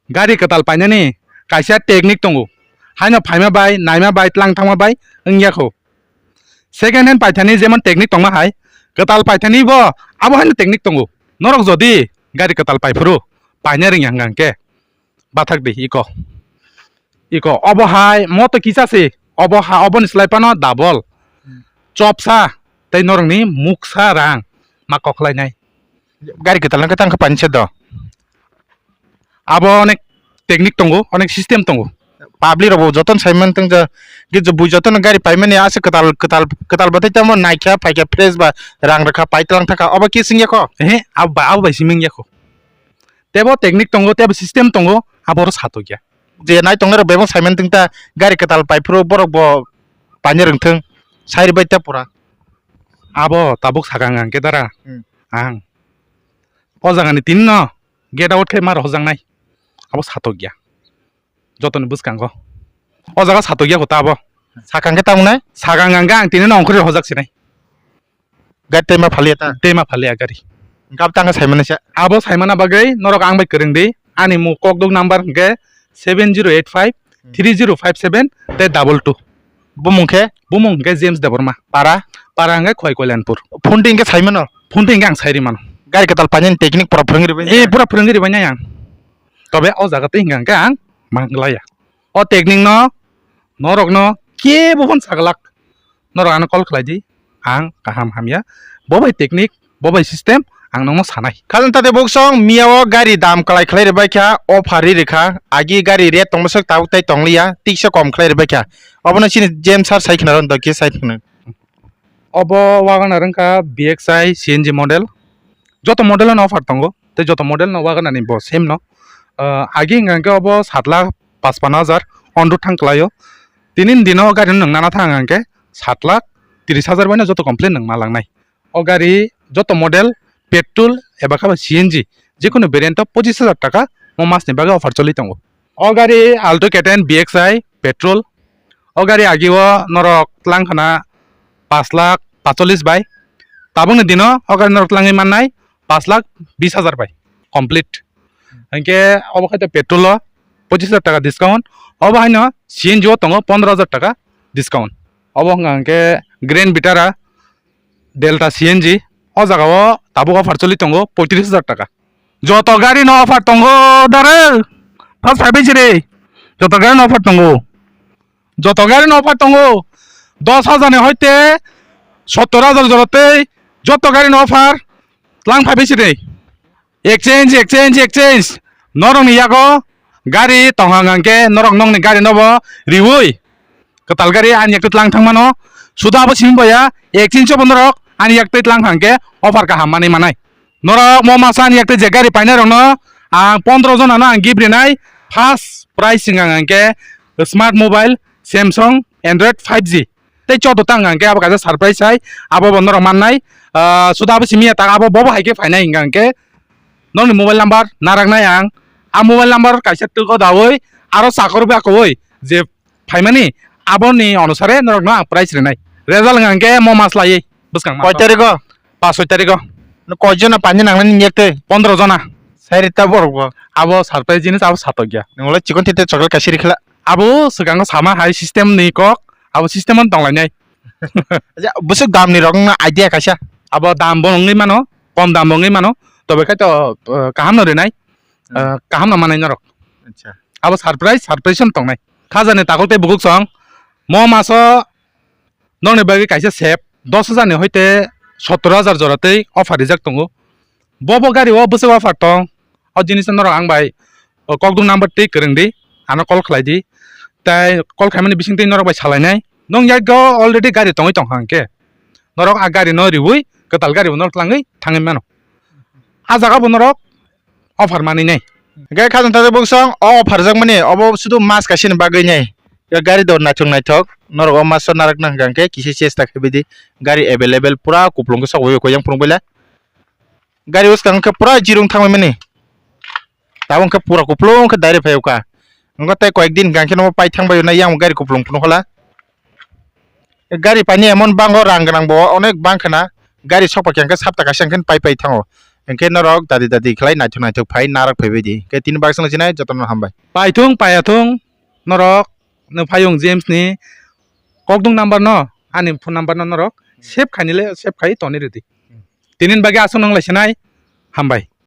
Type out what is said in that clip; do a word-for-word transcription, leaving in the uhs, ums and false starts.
Gari kwtal painani kaisa technique tongo. Haino phaima bai, naima bai, tlang thangma bai wngya kho. Second hand paithani jemon technique tongma hai, kwtal paithani bo abo haino technique tongo. Norok jodi gari kwtal paiphuru, paina rwngya hwnkha hwnkhe, bathak di iko. Iko, obo hai moto kisa se, obo ha, oboni slai phano double. Hmm. Chopsa, tei norokni muksa rang ma koklainai. Gari kwtal no kwtal khe painse do. Abo onek technique tongo, onek system tongo. Public rok bo jotono saiman tong ja, ge je bui jotono gari paimani ase kwtal, kwtal, kwtal bathai tamo naikha, phaikha fresh ba rang rwkha, pai tlang thakha, obo khe singya kho? Ehe, abo bai, abo bai simi wngya kho. Tebo technique tongo, tebo system tongo, aboro satokya. Je nai tongnai rok bebak saiman tong ta, gari kwtal paiphuru borok bo paina rwngthung, sai rwbai ta pura. Abo tabuk sakang ang khe dara. Hmm. Ang o jagani tini no get out khe ma rohorjaknai. Abo satokya. Jotoni bwskango. O jaga satokya kho ta abo. Sakang khe tamo nai? Sakang ang khe ang tini no ongkhorwi rohorjak sinai. Gari tei ma phaliya ta? Tei ma phaliya gari. Gab tanga saimana sa? Abo saimana bagwi norok ang bai kwrwng di. Ani mung kokduk number hwnkhe seven zero eight five three zero five seven tei double two. Bumung khe? Bumung hwnkhe James Debbarma. Para? Para hwnkhe Khwai Kalyanpur. Phone twi hwnkhe saimano? Phone twi hwnkhe ang sairi mano. Gari kwtal painani technique pura phwrwngwi rwbai? Eh, pura phwrwngwi rwbai nai ang. Tobe o jaga twi hwnkha hwnkhe ang manglaya. O technique no norokno kebo phano saglak. Norok ano call khlai di, ang kaham hamya. Bo bai technique, bo bai system, ang nokno sanai. Khajang tate buksong miya o gari dam kwlai khlai rwbai kha, offer ri rwkha, agi gari rate tongma swk tabuk tai tongliya, tiksa kom khlai rwbai kha. Obono chini J M sir sai khna ron, dokhe sai khna. Obo Wagon R wngkha B X I C N G model. Joto model no offer tongo, tei joto model no Wagon R ni bo same no. Ah, agi hwnkha hwnkhe obo sat lakh pachpanno hajar on road thang kwlaio. Tini ni dino o gari no nwng nana thang hwnkha hwnkhe sat lakh tris hajar bai no joto complete nwng ma langnai. O gari joto model petrol eba khe ba C N G, jekunu variant o pochis hajar taka o mas ni bagwi offer choli tongo. O gari Alto K ten B X I petrol. O gari agi o norok tlang khana pas lakh patchollis bai. Tabukni dino o gari norok tlangwi mannai pas lakh bis hajar bai complete. Hinkhe obo khaito petrol o pochis hajar taka discount. Obo haino C N G o tongo pondro hajar taka discount. Obo hwnka hinkhe Grand Vitara Delta C N G, o jaga o tabuk offer choli tongo poitris hajar taka. Joto gari no offer tongo dare. First five inch re. Joto gari no offer tongo. Joto gari no offer tongo. Dos hajar ni hoite sottor hajar jora tei joto gari no offer. Tlang five inch re. Exchange, exchange, exchange. Norokni yago gari tongha hwnkhe norok nokni gari nobo riwi kwtal gari ani yaktwi tlang thangmano. Suda abo simi boya exchange obo norok ani yaktwi tlang thangkhe offer kaham manwi manai. Norok mo masa ani yaktwi je gari painai rokno ang pondro jona no ang gift rinai. First prize wngkha hwnkhe smart mobile Samsung Android five G. Tei choto tang hwnkha hwnkhe abo kaisa surprise hai, abo bo norok mannai. Ah, suda abo simi ya ta abo bobo hai khe phainai hwnkha hwnkhe nokni mobile number naraknai ang. A mobile number kaisa twk o dawi aro chakor bai kowi je phaimani aboni onusare norokno ang prize rinai. Result hwnkha hwnkhe mo mas laiwi bwskang mas. Koi tarikh o? Pas soi tarikh o. Koi jona pani nangnai nini yaktwi? Pondro jona. Sai rita borok bo. Abo surprise jinis abo satokya. Nwng le chikon tete chocolate kaisa rikhla. Abo swkango sama hai system ni kok, abo system ano tonglainai. Acha, bwswk dam ni rok wngna idea kaisa. Abo dam bo wngwi mano, kom dam bo wngwi mano, tobe khai to, uh, kaham no rinai, uh, kaham no manai norok. Acha. Abo surprise, surprise no tongnai. Khaja ni takol tei bukuk song, mo maso nokni bagwi kaisa sep dos hajar ni hoite sottor hajar jora tei offer rijak tongo. Bo bo gari o bwswk offer tong, o jinis no norok ang bai, o, kokduk number tei kwrwng di, ano call khlai di. Tai call khaimani bising twi norok bai salainai. Nwng yago already gari tongwi tongkha hwnkhe norok a gari no riwi kwtal gari bo norok tlangwi thangwi mano. A jaga bo norok offer manwi nai. Hwnkhe khajang thajak bukchong o offer jakmani obo sudu mas kaisa ni bagwi nai. Ya gari do naithok naithok norok o mas o narak nang hwnkhe kisa chesta khaibidi gari available pura kupulung khe sok bai koi yang phunuk baila. Gari bwskang khe pura jirung thangwi mani. Tabuk khe pura kupulung khe direct phai kha. Wngkha tei koyek din hwnkha khe no pai thang bai nai yang gari kupulung phunuk hala. Gari paini emon bango rang gwnang bo onek bang khna. Gari sokpa khe hwnkhe sapta kaisa hwnkhe pai pai thango. Hwnkhe norok dadi dadi khlai naithok naithok phai narwk phaibai di. Hwnkhe tini bagwi chwng sinai jotono hambai. Paithung paiyathung norok no phayung James ni kokdung number no ani phone number no norok save khainile save khai toni rwdi. Tini bagwi aswk nang lai sinai hambai.